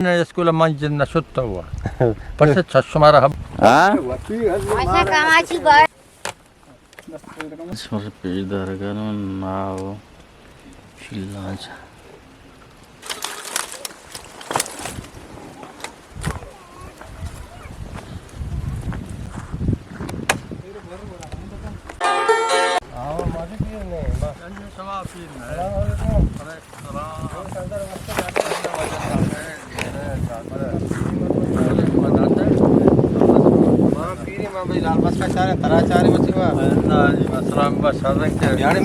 نہ، اسکول من جن نہ شت ہوا۔ پس چشمہ را ہب۔ ہاں؟ اچھا، کماشی بار۔ شمر پیش دارگان ناو شیلانچ۔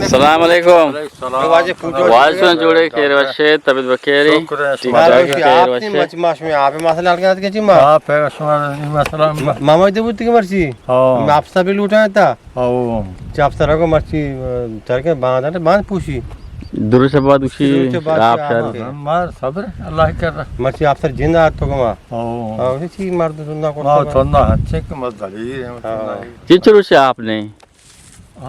السلام علیکم۔ واجہ پوجو واجہ جوڑے، خیر وشے، طبیعت بخیری؟ شکر ہے، ٹھیک ٹھاک ہے، خیر وشے۔ مچ ماش میں آپ مسئلہ حل کرتے کہ جی ماں۔ آپ ہے، شما مسئلہ۔ ماما دے بوتی کہ مرچی۔ ہاں۔ میں آپ سب لوٹا تھا۔ او۔ چہ افسر کو مرچی، ترکے باندھ، باندھ پوشی۔ درست بعد اسی درست بعد آپ آپ شر۔ مار صبر، اللہ کر رہا۔ مرچی افسر جن آت تو کما۔ او۔ او، اسی مرد سننا کو ہاں، سننا۔ سننا ہنچے کہ مزدلی ہے، ہاں۔ سننا ہے۔ چی چروش آپ نے؟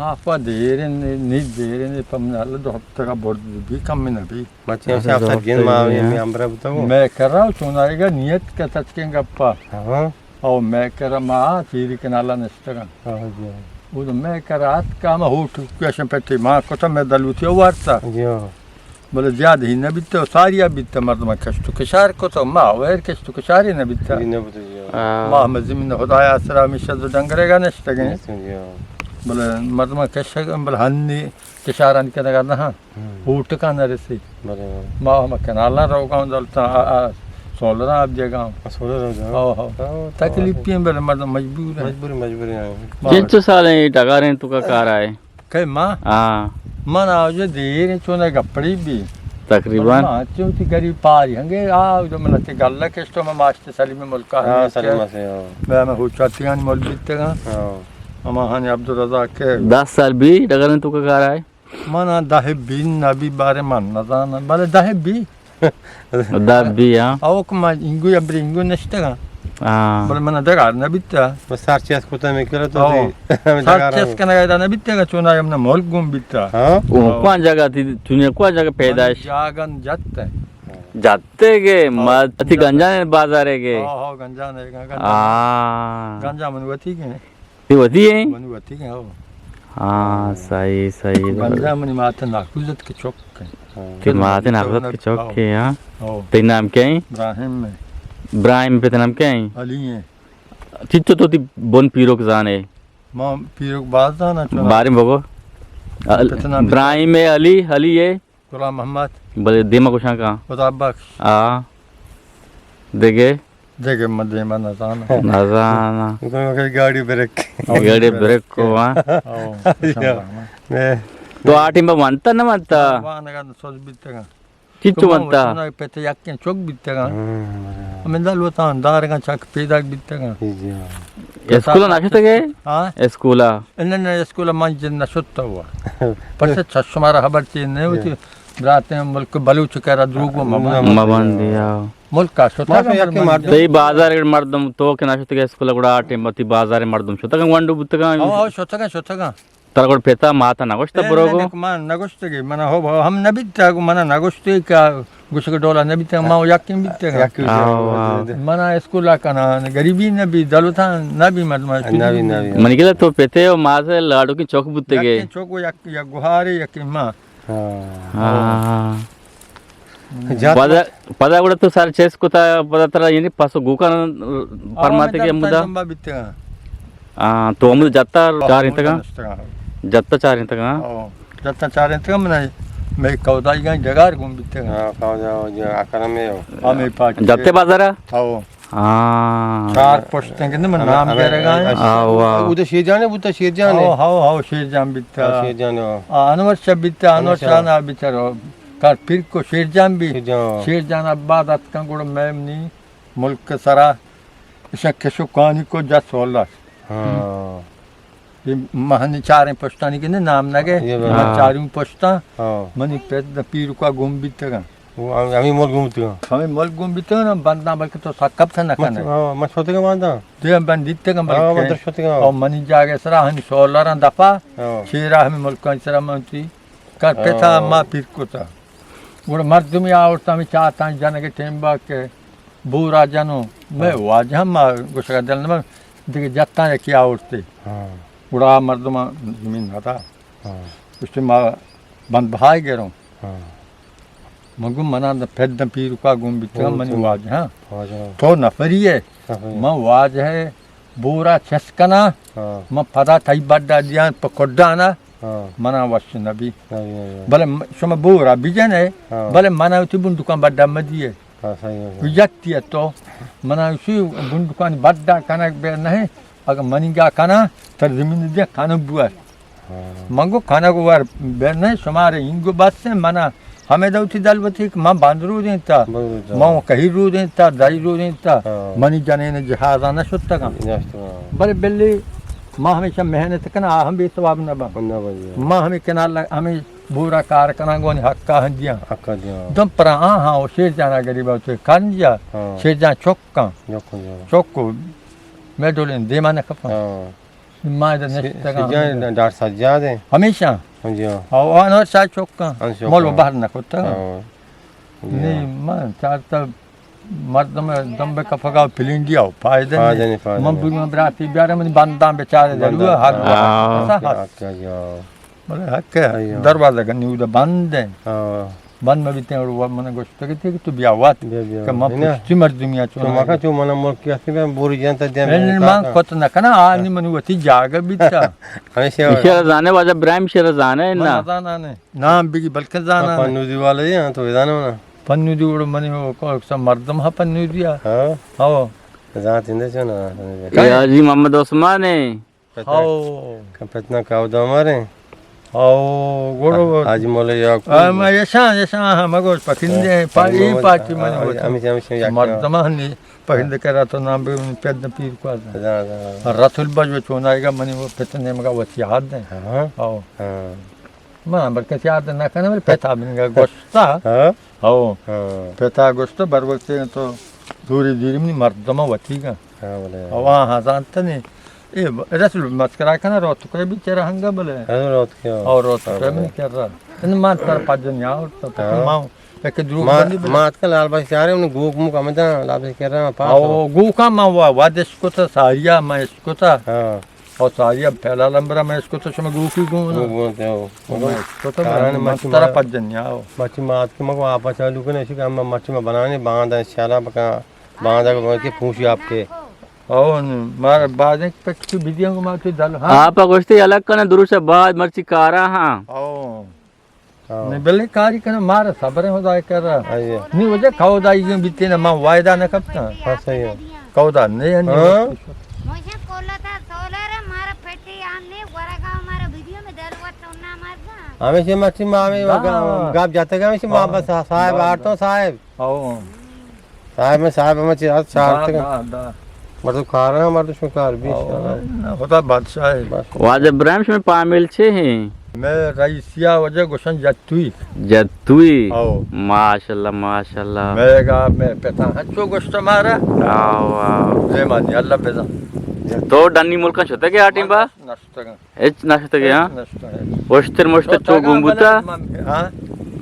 آپ دیر نے، نی دیر نے، پم نال دو ہفتہ کا برد بھی کم نہ بھی۔ مرچی ہاں، افسر جن ما ہفتہ میں امبرا بتاؤ۔ میں کر رہا ہوں، چون آئے گا نیت کا سچ کے گپا۔ ہاں۔ او میں کرا ما تیری کنالا نشتگاں۔ ہاں جی۔ او تو میں کرا ات کام ہوٹ کشن پٹی ما کتا میں دلوتی وارتا۔ جی ہاں۔ بلے زیاد ہی نہ بیتا، ساریا بیتا، مردم کشت و کشار کتا، ما ویر کشت و کشاری نہ بیتا۔ جی نہ بیتا، جی ہاں۔ ہاں۔ ما ہم زمین خدایا سرا ہمیشہ دو ڈنگرے گا نشتگیں۔ نشتگیں، جی ہاں۔ بلے مردم کشگ، بلے ہنی کشارانی کنگا نہ ہاں۔ ہم۔ ہوٹکاں نہ رسی۔ بلے، بلے۔ ما ہم کنالاں روگاں دلتاں، آ، آ، سولراں اب جگاں۔ آ، سولر روگاں۔ ہو، ہو۔ ہاں، تکلیف پی ہیں، بلے مردم مجبور ہیں۔ مجبور، مجبور ہیں۔ چنچو سال ہیں یہ ڈگاریں تو کا کار آئے؟ کئے ما؟ ہاں۔ من آجو دیر ہیں چونا گپڑی بھی۔ تقریباً۔ ما چون تی گریب پاری ہنگے، آ، جو من تی گلہ کشتو، ما ماشت سلیم ملکا ہاں، ہنگے سلیم کہ سے، ہاں۔ میں، میں ہوچاتی ہن مول بیتگاں۔ ہاں۔ اما ہن عبدالرزاق کے۔ دس سال بھی ڈگاریں تو کا کار آئے؟ من آ دہ بی نبی بارے من نزاناں، بلے دہ بی۔ دہ بی، ہاں۔ اوک ما انگو یا بری انگو نشتگاں۔ ہاں۔ بلے من دگار نبیتا۔ بس سر چیز کتا میں کلا تو او۔ دی۔ سر چیز کنگا ادا نبیتا، چونا ہم نہ ملک گم بیتا۔ ہاں۔ او، او۔ کون جگہ تھی، تھی نے کون جگہ پیدائش؟ جاگن جت ہے۔ جتے گے، او۔ ما تھی گنجان بازارے گے۔ ہاں، ہاں، گنجان ہے، گنجان۔ ہاں۔ گنجان من وتی گے۔ تی وتی ہیں؟ من وتی ہیں، ہو۔ ہاں، صحیح، صحیح۔ گنجا منی مات ناکوزت کے چک ہیں۔ ہاں۔ تی مات ناکوزت کے چک ہیں، ہاں۔ ہو۔ تی نام کیا ہیں؟ ابراہیم میں۔ ابراہیم پت نام کیا ہیں؟ علی ہیں۔ چچو تو تی بن پیروک زانے؟ ما پیروک باز زانا چونا۔ بارے بگو۔ پت نام ابراہیم ہے، علی، علی ہے۔ غلام محمد۔ بلے دیما گوشاں کاں۔ خدا بخش۔ آ۔ دگہ؟ دگہ من دیما نزاناں۔ نزاناں۔ گاڑی بریک۔ گاڑی بریک کو، ہاں۔ او، یا۔ تو آ ٹیم ونتا نہ ونتا؟ وانگا سوز بیتگاں۔ چچو ونتا؟ پت یکیں چک بیتگاں۔ ہم۔ ہمیں دل وتان دارگاں چک پیداک بیتگاں۔ جی، جی، ہاں۔ اسکول نشتگے؟ ہاں؟ اسکول؟ انہ نہ، اسکول من جن نشتا ہوا۔ پس چشمارا خبر چی نہ ہوتی۔ براتیں ملک بلوچ کرا دروگ و مبند۔ مبند، یا۔ ملک کا شتا۔ تئی بازار مردم تو کہ نشتگے اسکول گڑا آ ٹیم تی بازار مردم شتگاں گونڈو بوتگاں؟ ہاں، ہاں، شتگاں، شتگاں۔ ترا گڑ پتا ماتا نگوشتا نہ، بروگو؟ نہ، نہ، من نگوشتگی، من ہو، ہم نبیتا، من نگوشتے کہ گوشگ ڈولا نبیتا، ما یقین بیتا۔ یقین بیتا۔ آو، آو۔ من اسکولا کنا، غریبی نبی، دولتا نبی، مردم نبی، نبی، نبی۔ منی گلا تو پتے و ماتے لاڈو کی چوک بوتگے۔ یقین چوک و یک، یک گوہارے، یقین ما۔ ہاں۔ ہاں۔ جات پدا، پدا گڑا تو سر چست کتا، پدا ترا یعنی پسو گوکان پرماتے کہ ہمودا؟ جمبا بیتگاں۔ ہاں، تو ہمودا جتا چارینتگاں؟ جتا چارینتگاں؟ او، جتا چارینتگاں، من، میں کودائی گاں جگار گون بیتگاں۔ ہاں، کودا، جا، اکرم ہے ہو۔ ہمیں پاک۔ جتے بازارا؟ او۔ ہاں۔ چار پشتیں کہ من نام گرگا ہیں۔ آوا۔ او، اودے شیر جانے بوتا، شیر جانے۔ ہاو، ہاو، ہاو، شیر جان بیتا۔ ہاں، شیر جان، ہاو۔ آ، انور شاہ بیتا، انور شاہ نا بیچارو۔ کار پیر کو شیر جان بھی۔ شیر جان۔ شیر جان اباد اتکاں گڑا میں نی ملک سرا اشاں کشو کانی کو جت سولہ۔ ہاں۔ یہ مہنی چاریں پشتانی کہ نام نہ گئے۔ یہ بات۔ ہاں۔ چاروں پشتاں۔ ہاں۔ منی پت پیر کو گم بیتگاں۔ وہ ہم-، ہمیں ملک گم بیتگاں۔ ہمیں ملک گم بیتگاں نا، بنداں بلکہ تو سکب تھا نہ مت-، کنے۔ ہاں، مت شتگاں بنداں۔ دے بند دیتگاں ہاں، بلکہ۔ مت شتگاں۔ اور منی جاگے سرا ہمیں سولراں دفعہ۔ ہاں۔ شیرا ہمیں ملکاں سرا منتی۔ کر پتا ہاں۔ ما پیر کتا۔ گڑا مردمی آورتا ہمیں چاہتاں جنگ ٹیم با کہ بورا جنوں، مئے ہاں۔ واجہ ہم ما گوشگا دل نہ، دگہ جتاں یکی آورتے۔ ہاں۔ گڑا مردم زمین نہ دا۔ ہاں۔ گوشتے ما بند بہائے گروں۔ ہاں۔ من گوں منا پد پیرکا گون بیتگا، ہاں، منی تو واجہ ہاں۔ واجہ۔ تو نفری ہے۔ نفری۔ من واجہ ہے۔ بورا چست کناں، ہاں۔ من پدا تئی بڈا دیاں پہ کڈانا، ہاں۔ منا وش نبی۔ نبی، نبی۔ بلے م-، شما بورا بجنے، ہاں۔ بلے منا وتی بندوکاں بڈا مدیے۔ ہاں، صحیح ہے۔ یکتی تو منا اسی بندوکانی بڈا کنگ بے نہیں، اگر منیگا کنا، تر زمین دے کنگ بوار۔ ہاں۔ من گو کنگ ور بے نہیں، شمارے اینگو بس منا ہمے دوتی دل وتی کہ من بند رودینتا، بند رودینتا۔ من کہی رودینتا، دائی رودینتا، ہاں۔ منی جنین جہازا نہ شتگاں۔ نہ شتگاں۔ بلے بلی ما ہمیشہ محنت کناں، آ ہم بے ثواب نہ باں۔ نہ باں۔ ما ہمے کنال، ہمے بورا کار کناں، گونی حقا ہندیاں۔ حقا دیاں۔ دم پر آ ہاں، او شیر جانا غریبا تو کن جا، ہاں۔ شیر جان چکاں۔ چکاں جا۔ چکو، میں ڈولیں دیما نہ کپاں۔ ہاں۔ ما ادا نشتگاں۔ سجاد، ڈاکٹر سجاد ہیں۔ ہمیشہ؟ ہاں جی، ہاں۔ او انور شاہ چوکاں۔ ہاں، چوکاں۔ مولو بہر نہ کتا۔ ہاں۔ جی، نہیں، ہاں۔ من چارتا مردم دمبے کفگا پلینڈیا فائدہ فائدہ نہیں۔ نہیں، فائدہ من نہیں۔ بوری من براتی بیارے، من بنداں بیچارے بنداں۔ دروا حق ہاں۔ ایسا حق۔ حق ہے، جی، ہاں۔ بلے حق ہے، ہاں۔ دروازہ گنی اودا بند ہے۔ ہاں۔ بند مہ بیتیں اور وہ من گوشتگ کہ تو بیا وات بیا، بیا۔ کہ من پشتی مردمی آ چون تو مکا چو من ملکی ہستی میں بوری جان تا دیم نہیں، نہیں، من کت نہ کنا، آ نہیں من وتی جاگہ بیتا۔ ہمیشہ ایشی را زانے واجہ ابراہیم ایشی را زانے من نا۔ نزاناں نے۔ نام بگی بلکہ زاناں نے۔ پنودی والے ہیں تو زانے نا۔ پنودی وڑو منی ہو کو سا مردم ہا پنودی آ۔ ہاں۔ ہاں۔ زانت ہندے چون نا۔ یہ حاجی محمد عثمان ہے۔ پتنا، ہاؤ۔ پتنا کاو داماریں۔ ہاؤ، گڑو۔ حاجی مولا یعقوب۔ آ، ما یشان، یشان، ہاں، مگوش پکندے، ہاں۔ پا-، حاجی ای محمد، پارٹی من ہاں، ہوتا۔ ہمیشہ، ہمیشہ یک مردم ہنی پکند کرا تو نام بے من پید پیر کو آتا۔ ہاں، ہاں۔ رسول بج و چون آئے گا منی وہ پتنے مگا وصیت دیں۔ ہاں۔ ہاؤ۔ ہاں۔ من بلکہ یاد نہ کنم، بلے پتا من گوشتا۔ ہاں۔ ہاؤ۔ ہاں۔ پتا گوشتا بر وقت تو دوری دیری منی مردم وتی گا۔ ہاں، بلے۔ ہاؤ، ہاں، زانت نے۔ اے ب-، رسول مسکرا کنا روت کے بیچارہ ہنگا بلے۔ ہاں، روت کے۔ ہاؤ، روت کے ہاں، بلے۔ من کرا۔ ان مان تر پجن یا اور تو ہاں۔ ما ایک دروگ ما، بندی بلے۔ ما اتکا لال بخش چارے، انہیں گوک مو کم دا، لال بخش کرا، پاس ہاؤ، ہو۔ گوکا ما وا-، وادش کو تا ساریا ما اس کو تا۔ ہاں۔ او ساری اب پہلا لمبر میں اس کو تو شما گوکی گون۔ گون تے ہو۔ او میں اس کو تو کارن میں مچی ترا ما-، پجن یا ہو۔ مچی مات کے مگو آپا چالو کنے، اسی کام میں مچی میں بنانے، باندھ ہے، شالا بکا، باندھ ہے کہ پوچھی آپ کے۔ او مار بعد ایک پک تو ویڈیو کو مار تو دل، ہاں۔ آپا گوشتے الگ کنے دروش بعد مرچی کارا، ہاں۔ او۔ ہاں۔ نی بلے کاری کنه، مارا صبر ہے خدا کرا۔ ہاں جی۔ نی وجہ کاو دائی گن بیتے نا، ما وعدہ نہ کپتا۔ ہاں، صحیح ہے۔ کاو دا نہیں ہے، نہیں ہاں۔ ہے۔ موشا کولا تا سولر ہے، مارا پھٹی آن نے ورگا مارا ویڈیو میں دل وقت سننا مارتا۔ ہمیں سے مچی ما ہمیں دا۔ گا-، گاپ جاتے گا، ہمیں سے ما دا۔ بس صاحب دا۔ آٹو صاحب۔ ہاں۔ صاحب میں صاحب ہمیں چیز آج چار دا، تک۔ دا، دا۔ مردم کار ہے، مردم شو کار بھی او، ہے۔ نہ، خدا بادشاہ ہے۔ بس۔ واجہ ابراہیم شمے پامیل چے ہیں؟ میں رئیسیا وجہ گوشن جتوئی۔ جتوئی؟ او۔ ماشاءاللہ، ماشاءاللہ۔ میں گا، میں پتا ہنچو گوشت مارا۔ آو، آو۔ زیمانی اللہ بزن۔ تو ڈنی ملکاں شتے کے آٹیں با؟ نشتگاں۔ ہچ نہ شتگ ئے، ہاں؟ ہچ نہ شتگ ئے۔ اوشتر مشتر چو گون بوتا؟ ہاں؟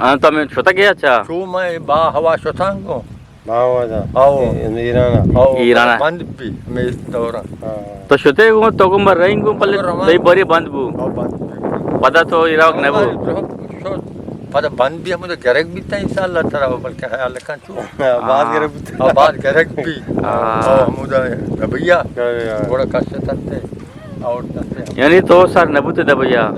ہاں، تو ہمیں شتگ ئے، اچھا۔ چو میں با ہوا شتاں گو۔ با ہوا دا۔ آو۔ اے، ایران۔ آو، ایران۔ بند بی، میں اس دوران۔ ہاں۔ تو شتے گو، تو گو مر رہی گو، بلے روان۔ تئی بری بند بو۔ آو، بند بی۔ پدا تو عراق نہ بو۔ شت۔ پدا بند بی، ہم تو گرگ بیتا، انشاءاللہ ترا، بلکہ خیال کن چو۔ ہاں، باز ہاں۔ گرگ بیتا۔ ہاں، باز گرگ بی۔ ہاں۔ آو، ہمودا دبیا۔ ہاں۔ گوڑا کشت انتے۔ یعنی تو سر نہ بوتے دبیا؟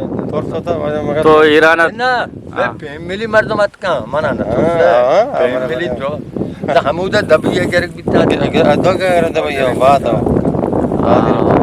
تو ایران ات؟ نہ، میں ہاں۔ فیملی مردم اتکاں، منا نہ تو ہاں، ہاں، فیملی ہاں۔ جو۔ نہ ہمودا دبیا گرگ بیتا۔ دو گرگ دبیا، بات ہو۔ ہاں۔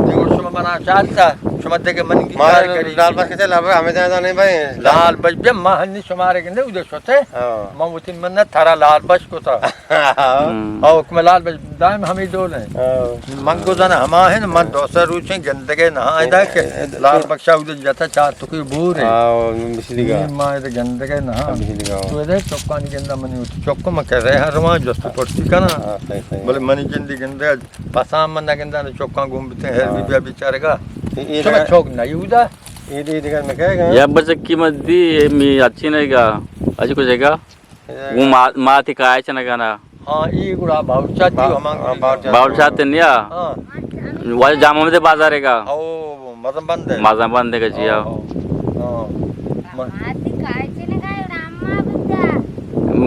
دیگو شما منا چارتا، شما دیگه من کی کار کری۔ لال بخش کتے لال بخش ہمیں جانا نہیں بھائی۔ لال بخش بیا ما ہنی شمارے گندے ادھر شتے۔ ہاں۔ من وتی من ترا لال بخش کتا۔ ہاں۔ او حکم لال بخش دائم ہمیں ڈول ہیں۔ ہاں۔ من گزن ہما ہیں، من دو سر روچیں گندگے نہ آئیں دا کہ اے، اے، لال بخشا ادھر جتا چار تو کوئی بور ہے۔ ہاں، بجلی کا۔ ما ادھر گندگے نہ۔ ہاں، بجلی کا۔ تو ادھر چکانی گندا منی ہوتی۔ چکو من کہہ رہے ہیں روان جست پرسی کنا۔ ہاں، صحیح، صحیح۔ بلے منی گندی گندگے پسان من نہ گندا چکان گم بیتے ہیں، ہر ہاں۔ بی بیا بیچارے گا۔ اے، اے شما دیگه چوک نہ یودا۔ اے دے، اے دیگه میں کہے گا۔ یا بچ قیمت دی، اے می اچھی نہیں گا۔ اچھی کچھ ہے گا؟ اے وہ ما-، ماتی کائے چنگا نا۔ ہاں، ای گڑا باورچاتی با-، ہو، ہاں، باورچاتی۔ باورچاتی نیا؟ ہاں۔ واجہ جامع محمد بازار ہے گا؟ او، مزن بند ہے۔ مزن بند ہے گا، جی، ہاں۔ ہاں۔ ما-،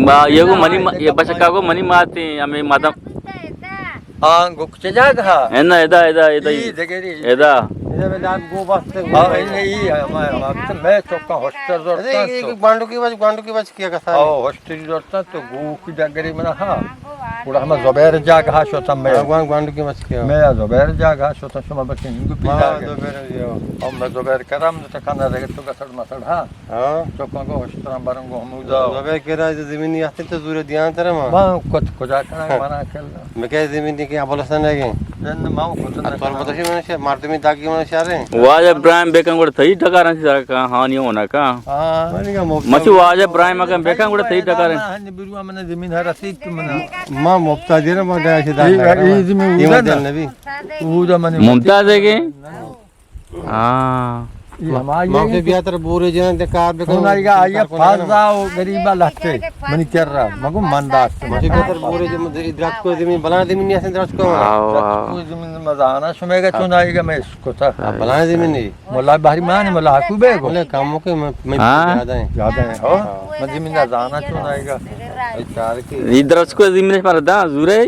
ما، یہ کو منی ما-، یہ بچکا کو منی ماتی، ہمیں مدم۔ ہاں، گو کچھ جاگہ؟ ہے نا، ادا، ادا، ادا ہی۔ ای دگری۔ ادا۔ ادا میں دام گو بس۔ ہاں، ای، ای، ہمیں، ہمیں، میں چوکا ہاسٹل زورتا تو۔ گوانڈو کی بچ، گوانڈو کی بچ کیا کسا؟ او، ہاسٹل زورتا تو گو کی ڈگری منا ہا۔ گڑا ہمیں زبیر جاگہ شوتا میں۔ ہاں، گوان-، گوانڈو کی بچ کیا؟ میں زبیر جاگہ شوتا شما بچے ہنگو پیدا ہاں، گئے۔ زبیر جاگہ۔ او، میں زبیر کرم تو کنا رگے تو گسڑ مسڑ ہا۔ ہاں۔ چوکاں گو ہشتراں برن گو ہمودا۔ زبیر کرا زمینی ہستے تو زور دیان ترا ما۔ ما کت کجا کنگ منا کل۔ مکے زمینی کہ ابل حسن ہے گے۔ زند ما کت نہ اتوار کنگ۔ بدشی من شہر مردمی داگی من شہر ہیں۔ واجہ ابراہیم بیکن گڑ تئی ٹکارن سی سرکا ہانی ہونا کا۔ ہاں۔ مچو واجہ ابراہیم اگن بیکن گڑ تئی ٹکارن۔ ہنی بروا من زمین ہر رسید تو منا۔ ما ممتاز ہے نا، ما گیا سی دار ای، ای زمین اودا نا۔ نبی۔ اودا من ممتاز ہے گے؟ ہاں۔ یہ ہماری ما ہے کہ بیا تر بورے جان تے کار بکن۔ چون آئی گا، آئی پانزدہ و غریبا لہتے منی کرا، مگو من داشت۔ ما بیا تر بورے جان، درچکو زمین، بلا زمین نہیں، اصلاً درچکو۔ آو، آو۔ درچکو زمین مزانا شمے گا چون آئی گا، میں اس کو تھا۔ بلا زمین نہیں۔ مولا بحری مان، مولا حقو بے گو۔ مولا کامو کے میں، میں ہاں؟ زیادہ ہیں۔ زیادہ ہیں، ہو؟ میں زمین دا زانا چون آئی گا۔ یہ درچکو زمین پر دا زورے۔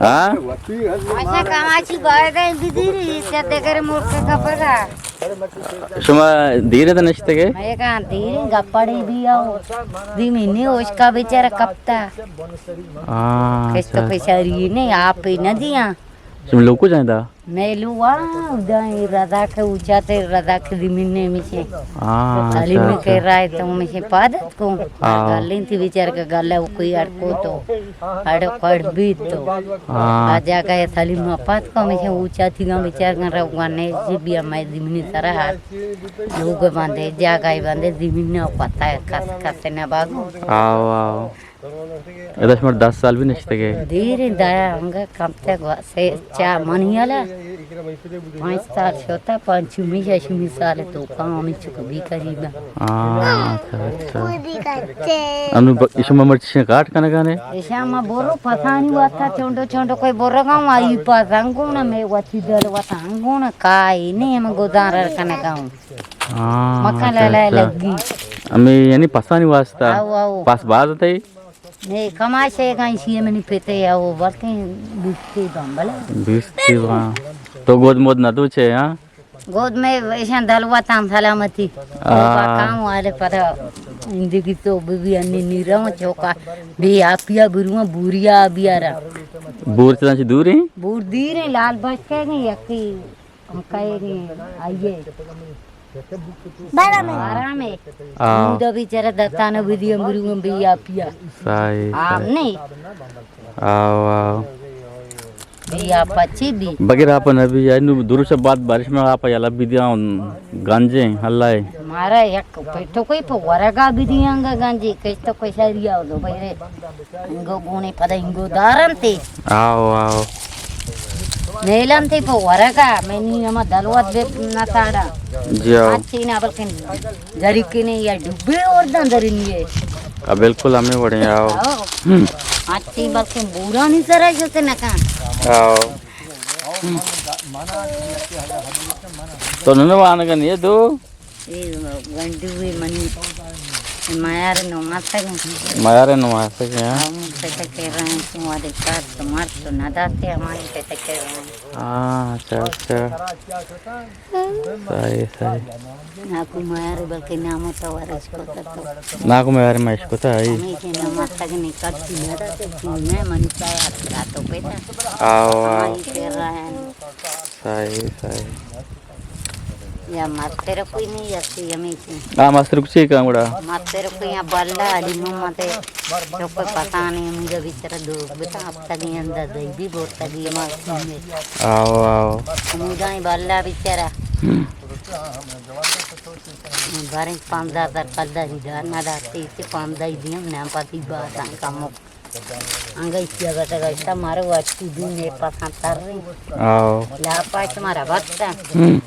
ہاں؟ اچھا، کماچی باید ہیں بدیری، چہ دگر ملک کپگا۔ شما دیرے تو نشتگے؟ میں کہاں دیرے، گپڑی بھی آؤ۔ دی مہینے اوشکا بیچارہ کپتا۔ ہاں، کشت اچھا۔ پشاری نے، آپ ہی نہ دیا۔ شما لوکو جائیں دا؟ میلو وا، ادا رضا کے اوچا تے رضا کے زمین نے مشے۔ ہاں، سلیم اچھا، کے اچھا۔ رائے تو مشے پادت کو۔ ہاں۔ گلیں تی بیچار کے گلہ کوئی اڑکو تو۔ اڑ کڑ بیت تو۔ ہاں۔ آ جا کے سلیم پاد کو مشے اوچا تی گا بیچار گن رو گنے جی بیا میں زمین سرا ہاتھ۔ لوگ باندے، جاگہ باندے، زمین نہ پتہ ہے، کس، کس نہ باگو۔ آو، آو۔ ادا شمار دس سال بھی نشتگے۔ دیر دایا انگا کم تے گوا-، سے، چا منی والا۔ پانچ سال شوتا، پانچمی، ششمی سال تو کام چک بھی قریبا۔ ہاں، اچھا، اچھا۔ انو ب-، اشما مرچی کاٹ کنگانے؟ اشما برو پسانی واسطہ چونڈو چونڈو کوئی برو گاؤں آئی پاس انگونا میں وتی دل وطن انگونا کائی نہیں ہم گزارا کنگاؤں۔ ہاں، مکان اچھا، لے لے اچھا۔ لگی۔ ہمیں یعنی پسانی واسطہ؟ آو، آو۔ پس باز تھے؟ نے کماشے گا اسی منی پتے آو، بلکہ بیستی بام بلے۔ بیستی بام۔ تو گود مود نہ تو چھے، ہاں؟ گود میں ایشان دلوتاں سلامتی۔ آ۔ تو با کام والے پدا زندگی تو بی بی انی نیروں چوکا بی آپیا برواں بوریا بیارا۔ بور چداں چہ دور ہیں؟ بور دیر ہیں، لال بچ کے گئے یکی۔ ہم کئے گئے آئیے۔ بارہ میں۔ بارہ میں۔ آ۔ نودا بیچارہ دتانو بدی امرو ہم بی آپیا۔ صحیح، آپ صحیح۔ نہیں۔ آو، آو۔ بی آپ اچھی بی۔ بغیر آپ نہ بی، اینو دو روز بعد بارش میں آپ یلا بی دیاں گنجیں، اللہ ہے۔ مارا یک پیٹو کوئی پہ ورگا بی دیاں گا گنجی، کچھ تو کوئی شہری آو دو بھائی رے۔ انگو گونے پدا انگو دارن تے۔ آو، آو۔ میلن تے پہ ورگا، میں نی ہما دلوت بے نہ ساڑا۔ جی آو۔ اچھی نہ بلکن جری کنے یا ڈبے اور دن درنی ہے۔ آ، بالکل ہمیں وڑیں، آو۔ آو۔ ہم۔ اچھی بلکن بورانی سرا جو تے نہ کن۔ آو۔ ہم۔ تو ننوانگن یہ دو؟ اے گنڈو اے منی، اے میار نماسگ ایں۔ میار نماسگ ایں، ہاں۔ ہم پتہ کہ رہے ہیں، تم والے کار تو مار تو نہ داتے، ہماری پتہ کہ رہے ہیں۔ ہاں، اچھا، اچھا۔ صحیح، صحیح۔ ناکو میار بلکہ نامو تو ورش کو تو۔ ناکو میار میں اس کو تو ہے۔ ہمیں کہ نماسگ نے کٹ نہ داتے، تم نے منی پایا تو پتہ۔ آو، آو۔ ہماری کہ رہے ہیں۔ صحیح، صحیح۔ یا مستر کوئی نہیں، یا سی ہمیشی۔ آ، مستر کچھ ہی کام گڑا۔ مستر کوئی یا بلا علی محمد ہے۔ تو کوئی پتہ نہیں، مجھے بیچارہ دو بتا، اب تک یہ اندر دے بھی بہت تک یہ مار سننے۔ آو، آو۔ مجھے بلا بیچارہ۔ ہم۔ باریں پانزدہ ہزار پلدہ ہی دار نہ داتے، اسے پانزدہ ہی دیم، نام پاتی بات آن کمو۔ انگا اسی اگا تگا اشتا مارا وقتی دین اے پسند تر رہی۔ آو۔ لاپا شمارا بستا۔ ہم۔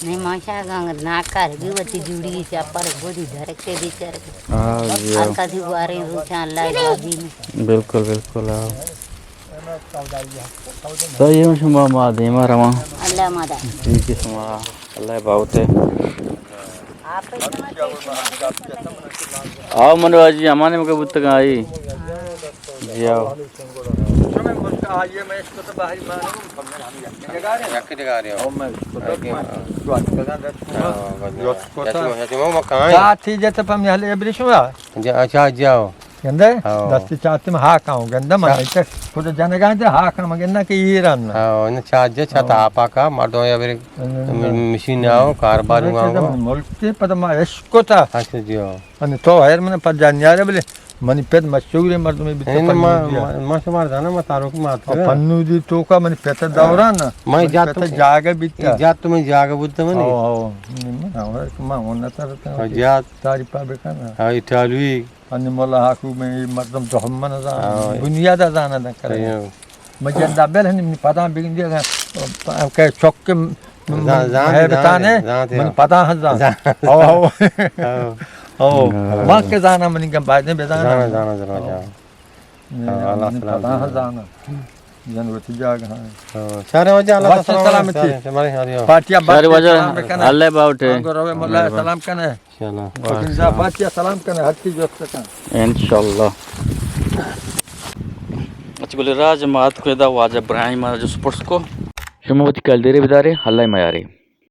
نہیں، ماشاءاللہ، ناکار بھی وتی جوڑی چاپر گودی درکے بیچارے۔ ہاں، جی، ہر ہاں۔ کدی گوارے روچاں اللہ راضی نہیں۔ بالکل، بالکل، ہاں۔ تو یہ شما ما دیما رواں۔ اللہ مدد۔ ٹھیک ہے، شما اللہ باوتے۔ آؤ منو جی، ہمانے مکے بوتگا آئی۔ جی آؤ۔ جا، اچھا، جاؤ۔ گندے؟ ہاں۔ دستی چاتی میں ہاک آؤں، گندہ من ایسے خود جنگا دے ہاک آؤں، گندہ کہ ایران۔ ہاں، نہ چاجے چاتا آپا کا مردم یا بری مشین آؤ، کاربار ہوا۔ ملک کے پتہ ما عشق کو تھا۔ اچھا، جی ہاں۔ تو ہیر من پر جان یار بلے منی پت مشہور مردمے بیتا۔ ما، ما، ما شمار زاناں، ما تعارف ما اتکا۔ پنودی توکا منی پت دوران، ما منی جات پت جاگہ بیتا۔ جات تو منی جاگہ بوتا منی۔ ہاں، ہاں۔ من ہمارا کہ ما ہونا ترتا۔ ہاں، جات۔ تعریف پا بکنا۔ ہاں، ایٹالوی۔ انی مولا حقوق میں یہ مردم دہمن زان، ہاں۔ بنیاد زان دن کرے۔ ہاں۔ مجندا بل ہنی منی پداں بگندی اگاں کہ چک زان، زان، ہے زان، بتانے، زان، من زان۔ پداں ہن زان۔ زان۔ او، او۔ ہاں۔ او۔ ہاں۔ ما کہ زانا منی گم بایدیں بزانا۔ زانا، زانا، زانا، او۔ زانا۔ ہاں، اللہ من سلامت پداں ہن زانا۔ جن وتی جاگہ ہاں۔ ہاں۔ شہر واجہ اللہ واسطے سلامت۔ سلامتی۔ شہر، شہر واجہ۔ پارٹیا شہر بات واجہ سلام بکنے۔ اللہ باوٹے۔ ہاں، گروے مولا سلام کنے۔ انشاءاللہ۔ لیکن زیافت یا سلام کنے، ہر چیز وقت کن۔ انشاءاللہ۔ اچھا، گل راج مات کو دا واجہ ابراہیم مارا جو سپورٹس کو۔ شما وتی کلدیرے بدارے، اللہ میارے۔